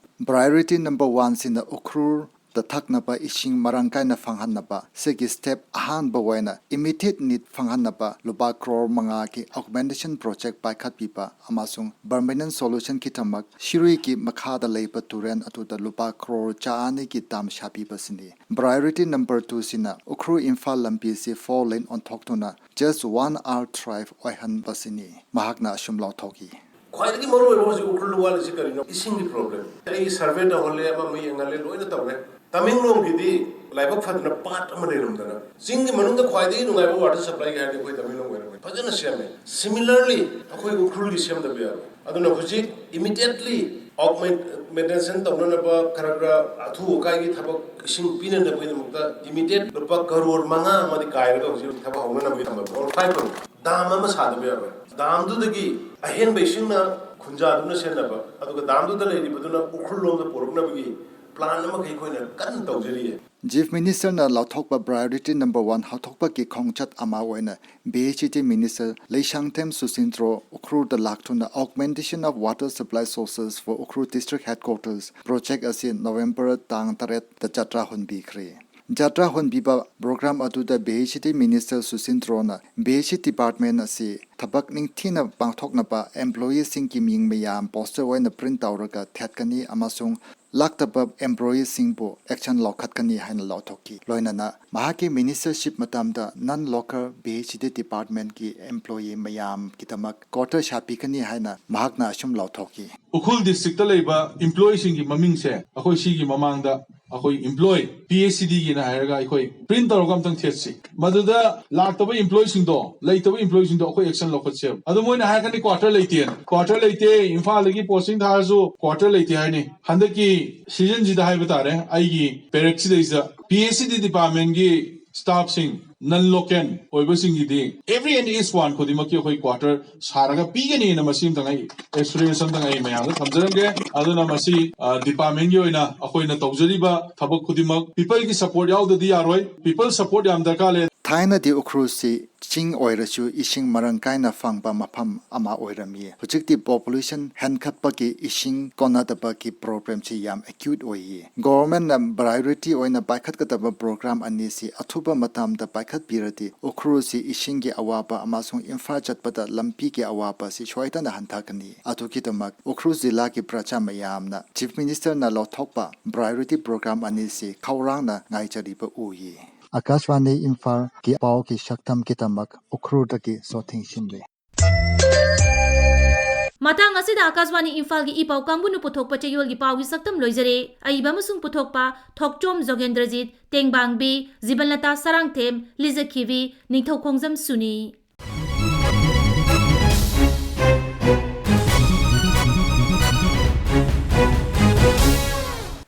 Priority number one ꯁꯤꯅ ꯎꯈ꯭ꯔꯨꯜꯗ ꯊꯛꯅꯕ ꯏꯁꯤꯡ ꯃꯔꯥꯡ ꯀꯥꯏꯅ ꯐꯪꯍꯟꯅꯕ꯫ ꯁꯤꯒꯤ step ꯑꯍꯥꯟꯕ ꯑꯣꯏꯅ immediate need ꯐꯪꯍꯟꯅꯕ ꯂꯨꯄꯥ ꯀ꯭ꯔꯣꯔ ꯃꯉꯥꯒꯤ augmentation project ꯄꯥꯏꯈꯠꯄꯤꯕ ꯑꯃꯁꯨꯡ permanent solutionꯒꯤꯗꯃꯛ ꯁꯤꯔꯨꯏꯒꯤ ꯃꯈꯥꯗ ꯂꯩꯕ ꯇꯨꯔꯦꯜ ꯑꯗꯨꯗ ꯂꯨꯄꯥ ꯀ꯭ꯔꯣꯔ ꯆꯥ ꯑꯅꯤꯒꯤ dam ꯁꯥꯕꯤꯕꯁꯤꯅꯤ꯫ Priority number two ꯁꯤꯅ ꯎꯈ꯭ꯔꯨꯜ ꯏꯝꯐꯥꯜ ꯂꯝꯕꯤꯁꯤ four lane ꯑꯣꯟꯊꯣꯛꯇꯨꯅ just one hour drive ꯑꯣꯏꯍꯟꯕꯁꯤꯅꯤ꯫ ꯃꯍꯥꯛꯅ ꯑꯁꯨꯝ ꯂꯥꯎꯊꯣꯛꯈꯤ꯫ ꯈ꯭ꯋꯥꯏꯗꯒꯤ ꯃꯔꯨꯑꯣꯏꯕ ꯍꯧꯖꯤꯛ ꯎꯈ꯭ꯔꯨꯜꯗ ꯋꯥꯠꯂꯤꯁꯤ ꯀꯔꯤꯅꯣ? ꯏꯁꯤꯡꯒꯤ problem꯫ ꯑꯩ survey ꯇꯧꯍꯜꯂꯦ, ꯑꯃ ꯑꯃ ꯌꯦꯡꯍꯜꯂꯦ, ꯂꯣꯏꯅ ꯇꯧꯔꯦ꯫ ꯇꯃꯦꯡꯂꯣꯡꯒꯤꯗꯤ ꯂꯥꯏꯕꯛ ꯐꯗꯅ ꯄꯥꯠ ꯑꯃ ꯂꯩꯔꯝꯗꯅ, ꯆꯤꯡꯒꯤ ꯃꯅꯨꯡꯗ ꯈ꯭ꯋꯥꯏꯗꯒꯤ ꯅꯨꯡꯉꯥꯏꯕ ꯋꯥꯇꯔ ꯁꯄ꯭ꯂꯥꯏꯒꯤ ꯍꯥꯏꯔꯗꯤ ꯑꯩꯈꯣꯏ ꯇꯃꯦꯡꯂꯣꯡ ꯑꯣꯏꯔꯝꯃꯦ, ꯐꯖꯅ ꯁꯦꯝꯃꯦ꯫ ꯁꯤꯃꯤꯂꯔꯂꯤ ꯑꯩꯈꯣꯏ ꯎꯈ꯭ꯔꯨꯜꯒꯤ ꯁꯦꯝꯗꯕ ꯌꯥꯔꯣꯏ꯫ ꯑꯗꯨꯅ ꯍꯧꯖꯤꯛ ꯏꯃꯤꯗꯤꯌꯦꯠꯂꯤ ꯑꯣꯒꯃꯦꯟꯇꯦꯁꯟ ꯇꯧꯅꯅꯕ ꯈꯔ ꯈꯔ ꯑꯊꯨ ꯑꯀꯥꯏꯒꯤ ꯊꯕꯛ ꯏꯁꯤꯡ ꯄꯤꯅꯅꯕꯒꯤꯗꯃꯛꯇ ꯏꯃꯤꯗꯤꯌꯦꯠ ꯂꯨꯄꯥ ꯀꯔꯣꯔ ꯃꯉꯥ ꯑꯃꯗꯤ ꯀꯥꯏꯔꯒ ꯍꯧꯖꯤꯛ ꯊꯕꯛ ꯍꯧꯅꯅꯕꯒꯤ ꯊꯝꯃꯕ, ꯑꯣꯔ ꯐꯥꯏꯚ ꯀꯔꯣꯔ꯫ ꯗꯥꯝ ꯑꯃ ꯁꯥꯗꯕ ꯌꯥꯔꯣꯏ꯫ ꯗꯥꯝꯗꯨꯗꯒꯤ ꯑꯍꯦꯟꯕ ꯏꯁꯤꯡꯅ ꯈꯨꯟꯖꯥꯗꯨꯅ ꯁꯦꯟꯅꯕ, ꯑꯗꯨꯒ ꯗꯥꯝꯗꯨꯗ ꯂꯩꯔꯤꯕꯗꯨꯅ ꯎꯈ꯭ꯔꯨꯜ ꯂꯣꯝꯗ ꯄꯨꯔꯛꯅꯕꯒꯤ ꯄ꯭ꯂꯥꯟ ꯑꯃꯈꯛ ꯑꯩꯈꯣꯏꯅ ꯀꯟꯅ ꯇꯧꯖꯔꯤꯌꯦ꯫ ꯆꯤꯐ ꯃꯤꯅꯤꯁꯇꯔꯅ ꯂꯥꯎꯊꯣꯛꯄ ꯄ꯭ꯔꯥꯏꯌꯣꯔꯤꯇꯤ ꯅꯝꯕꯔ ꯋꯥꯟ ꯍꯧꯊꯣꯛꯄꯒꯤ ꯈꯣꯡꯆꯠ ꯑꯃ ꯑꯣꯏꯅ ꯕꯤ ꯑꯦꯆ ꯏ ꯗꯤ ꯃꯤꯅꯤꯁꯇꯔ ꯂꯩꯁꯥꯡꯊꯦꯝ ꯁꯨꯁꯤꯟꯗ꯭ꯔꯣ ꯎꯈ꯭ꯔꯨꯜꯗ ꯂꯥꯛꯇꯨꯅ Augmentation of Water Supply Sources for Ukhrul District Headquarters project ꯑꯁꯤ ꯅꯕꯦꯝꯕꯔ ꯇꯥꯡ ꯇꯔꯦꯠꯇ ꯖꯇ꯭ꯔꯥ ꯍꯣꯟꯕꯤꯈ꯭ꯔꯦ꯫ ꯖꯇ꯭ꯔꯥ ꯍꯣꯟꯕꯤꯕ ꯄ꯭ꯔꯣꯒ꯭ꯔꯥꯝ ꯑꯗꯨꯗ ꯕꯤ ꯑꯦꯆ ꯏ ꯗꯤ ꯃꯤꯅꯤꯁꯇꯔ ꯁꯨꯁꯤꯟꯗ꯭ꯔꯣꯅ ꯕꯤ ꯑꯦꯆ ꯏ ꯗꯤ ꯗꯤꯄꯥꯔꯠꯃꯦꯟ ꯑꯁꯤ ꯊꯕꯛ ꯅꯤꯡꯊꯤꯅ ꯄꯥꯡꯊꯣꯛꯅꯕ ꯑꯦꯝꯄ꯭ꯂꯣꯌꯤꯁꯤꯡꯒꯤ ꯃꯤꯡ ꯃꯌꯥꯝ ꯄꯣꯁꯇꯔ ꯑꯣꯏꯅ ꯄ꯭ꯔꯤꯟꯠ ꯇꯧꯔꯒ ꯊꯦꯠꯀꯅꯤ ꯑꯃꯁꯨꯡ ꯂꯥꯛꯇꯕ ꯑꯦꯝꯄ꯭ꯂꯣꯌꯤꯁꯤꯡꯕꯨ ꯑꯦꯛꯁꯟ ꯂꯧꯈꯠꯀꯅꯤ ꯍꯥꯏꯅ ꯂꯥꯎꯊꯣꯛꯈꯤ꯫ ꯂꯣꯏꯅꯅ ꯃꯍꯥꯛꯀꯤ ꯃꯤꯅꯤꯁꯇꯔꯁꯤꯞ ꯃꯇꯝꯗ ꯅꯟ ꯂꯣꯀꯦꯜ ꯕꯤ ꯑꯦꯆ ꯏ ꯗꯤ ꯗꯤꯄꯥꯔꯠꯃꯦꯟꯒꯤ ꯑꯦꯝꯄ꯭ꯂꯣꯌꯤ ꯃꯌꯥꯝꯒꯤꯗꯃꯛ ꯀ꯭ꯋꯥꯇꯔ ꯁꯥꯕꯤꯒꯅꯤ ꯍꯥꯏꯅ ꯃꯍꯥꯛꯅ ꯑꯁꯨꯝ ꯂꯥꯎꯊꯣꯛꯈꯤ꯫ ꯎꯈ꯭ꯔꯨꯜ ꯗꯤꯁꯇ꯭ꯔꯤꯛꯇ ꯂꯩꯕ ꯏꯝꯄ꯭ꯂꯣꯌꯤꯁꯤꯡꯒꯤ ꯃꯃꯤꯡꯁꯦ ꯑꯩꯈꯣꯏ ꯁꯤꯒꯤ ꯃꯃꯥꯡꯗ ꯑꯩꯈꯣꯏ ꯏꯝꯄ꯭ꯂꯣꯌꯤ ꯄꯤ ꯑꯩꯆ ꯏ ꯗꯤꯒꯤꯅ ꯍꯥꯏꯔꯒ ꯑꯩꯈꯣꯏ ꯄ꯭ꯔꯤꯟꯠ ꯇꯧꯔꯒ ꯑꯝꯇꯪ ꯊꯦꯠꯁꯤ꯫ ꯃꯗꯨꯗ ꯂꯥꯛꯇꯕ ꯏꯝꯄ꯭ꯂꯣꯌꯤꯁꯤꯡꯗꯣ, ꯂꯩꯇꯕ ꯏꯝꯄ꯭ꯂꯣꯌꯤꯁꯤꯡꯗꯣ ꯑꯩꯈꯣꯏ ꯑꯦꯛꯁꯟ ꯂꯧꯈꯠꯁꯦꯕ꯫ ꯑꯗꯣ ꯃꯣꯏꯅ ꯍꯥꯏꯔꯛꯀꯅꯤ ꯀ꯭ꯋꯥꯇꯔ ꯂꯩꯇꯦꯅ꯫ ꯀ꯭ꯋꯥꯇꯔ ꯂꯩꯇꯦ, ꯏꯝꯐꯥꯜꯗꯒꯤ ꯄꯣꯁꯇꯤꯡ ꯊꯥꯔꯁꯨ ꯀ꯭ꯋꯥꯇꯔ ꯂꯩꯇꯦ ꯍꯥꯏꯅꯤ꯫ ꯍꯟꯗꯛꯀꯤ ꯁꯤꯖꯟꯁꯤꯗ ꯍꯥꯏꯕ ꯇꯥꯔꯦ, ꯑꯩꯒꯤ ꯄꯦꯔꯦꯠꯁꯤꯗꯩꯁꯤꯗ ꯄꯤ ꯑꯩꯆ ꯏ ꯗꯤ ꯗꯤꯄꯥꯔꯠꯃꯦꯟꯒꯤ ꯁ꯭ꯇꯥꯐꯁꯤꯡ, ꯅꯟ local ꯑꯣꯏꯕꯁꯤꯡꯒꯤꯗꯤ every and each one ꯈꯨꯗꯤꯡꯃꯛꯀꯤ ꯑꯩꯈꯣꯏ ꯀ꯭ꯋꯥꯇꯔ ꯁꯥꯔꯒ ꯄꯤꯒꯅꯤꯅ ꯃꯁꯤ ꯑꯝꯇꯪ ꯑꯩ ꯑꯦꯁꯨꯔꯦꯟꯁ ꯑꯝꯇꯪ ꯑꯩ ꯃꯌꯥꯝꯗ ꯊꯝꯖꯔꯝꯒꯦ꯫ ꯑꯗꯨꯅ ꯃꯁꯤ, ꯑ, ꯗꯤꯄꯥꯔꯠꯃꯦꯟꯒꯤ ꯑꯣꯏꯅ ꯑꯩꯈꯣꯏꯅ ꯇꯧꯖꯔꯤꯕ ꯊꯕꯛ ꯈꯨꯗꯤꯡꯃꯛ ꯄꯤꯄꯜꯒꯤ ꯁꯄꯣꯔꯠ ꯌꯥꯎꯗꯗꯤ ꯌꯥꯔꯣꯏ꯫ ꯄꯤꯄꯜ ꯁꯄꯣꯔꯠ ꯌꯥꯝ ꯗꯔꯀꯥꯔ ꯂꯩ꯫ ꯊꯥꯏꯅꯗꯤ ꯎꯈ꯭ꯔꯨꯜꯁꯤ ꯆꯤꯡ ꯑꯣꯏꯔꯁꯨ ꯏꯁꯤꯡ ꯃꯔꯥꯡ ꯀꯥꯏꯅ ꯐꯪꯕ ꯃꯐꯝ ꯑꯃ ꯑꯣꯏꯔꯝꯃꯤ꯫ ꯍꯧꯖꯤꯛꯇꯤ ꯄꯣꯄꯨꯂꯦꯁꯟ ꯍꯦꯟꯒꯠꯄꯒꯤ ꯏꯁꯤꯡ ꯀꯣꯟꯅꯗꯕꯒꯤ ꯄ꯭ꯔꯣꯕ꯭ꯂꯦꯝꯁꯤ ꯌꯥꯝ ꯑꯦꯀ꯭ꯌꯨꯠ ꯑꯣꯏꯌꯦ꯫ ꯒꯣꯚꯔꯟꯃꯦꯟꯠꯅ ꯄ꯭ꯔꯥꯏꯌꯣꯔꯤꯇꯤ ꯑꯣꯏꯅ ꯄꯥꯏꯈꯠꯀꯗꯕ ꯄ꯭ꯔꯣꯒ꯭ꯔꯥꯝ ꯑꯅꯤꯁꯤ ꯑꯊꯨꯕ ꯃꯇꯝꯗ ꯄꯥꯏꯈꯠꯄꯤꯔꯗꯤ ꯎꯈ꯭ꯔꯨꯜꯁꯤ ꯏꯁꯤꯡꯒꯤ ꯑꯋꯥꯕ ꯑꯃꯁꯨꯡ ꯏꯝꯐꯥꯜ ꯆꯠꯄꯗ ꯂꯝꯕꯤꯒꯤ ꯑꯋꯥꯕꯁꯤ ꯁꯣꯏꯗꯅ ꯍꯟꯊꯒꯅꯤ꯫ ꯑꯗꯨꯒꯤꯗꯃꯛ ꯎꯈ꯭ꯔꯨꯜ ꯖꯤꯂꯥꯒꯤ ꯄ꯭ꯔꯖꯥ ꯃꯌꯥꯝꯅ ꯆꯤꯐ ꯃꯤꯅꯤꯁꯇꯔꯅ ꯂꯧꯊꯣꯛꯄ ꯄ꯭ꯔꯥꯏꯌꯣꯔꯤꯇꯤ ꯄ꯭ꯔꯣꯒ꯭ꯔꯥꯝ ꯑꯅꯤꯁꯤ ꯈꯧꯔꯥꯡꯅ ꯉꯥꯏꯖꯔꯤꯕ ꯎꯏ꯫ ꯑꯀꯥꯁꯕꯥꯅꯤ ꯏꯝꯐꯥꯜꯒꯤ ꯄꯥꯎꯒꯤ ꯁꯛꯇꯝꯒꯤꯗꯃꯛ ꯎꯈ꯭ꯔꯨꯜꯗꯒꯤ ꯁꯣꯊꯤꯡ ꯁꯤꯝꯂꯦ꯫ ꯃꯇꯥꯡ ꯑꯁꯤꯗ ꯑꯀꯥꯁꯕꯥꯅꯤ ꯏꯝꯐꯥꯜꯒꯤ ꯏ ꯄꯥꯎ ꯀꯥꯡꯕꯨꯅ ꯄꯨꯊꯣꯛꯄ ꯆꯌꯣꯜꯒꯤ ꯄꯥꯎꯒꯤ ꯁꯛꯇꯝ ꯂꯣꯏꯖꯔꯦ꯫ ꯑꯏꯕ ꯑꯃꯁꯨꯡ ꯄꯨꯊꯣꯛꯄ ꯊꯣꯛꯆꯣꯝ ꯖꯣꯒꯦꯟꯗ꯭ꯔꯖꯤꯠ, ꯇꯦꯡꯕꯥꯡꯕꯤ ꯖꯤꯕꯟꯂꯇꯥ ꯁꯔꯥꯡꯊꯦꯝ, ꯂꯤꯖꯈꯤꯕꯤ ꯅꯤꯡꯊꯧꯈꯣꯡꯖꯝ ꯁꯨꯅꯤ꯫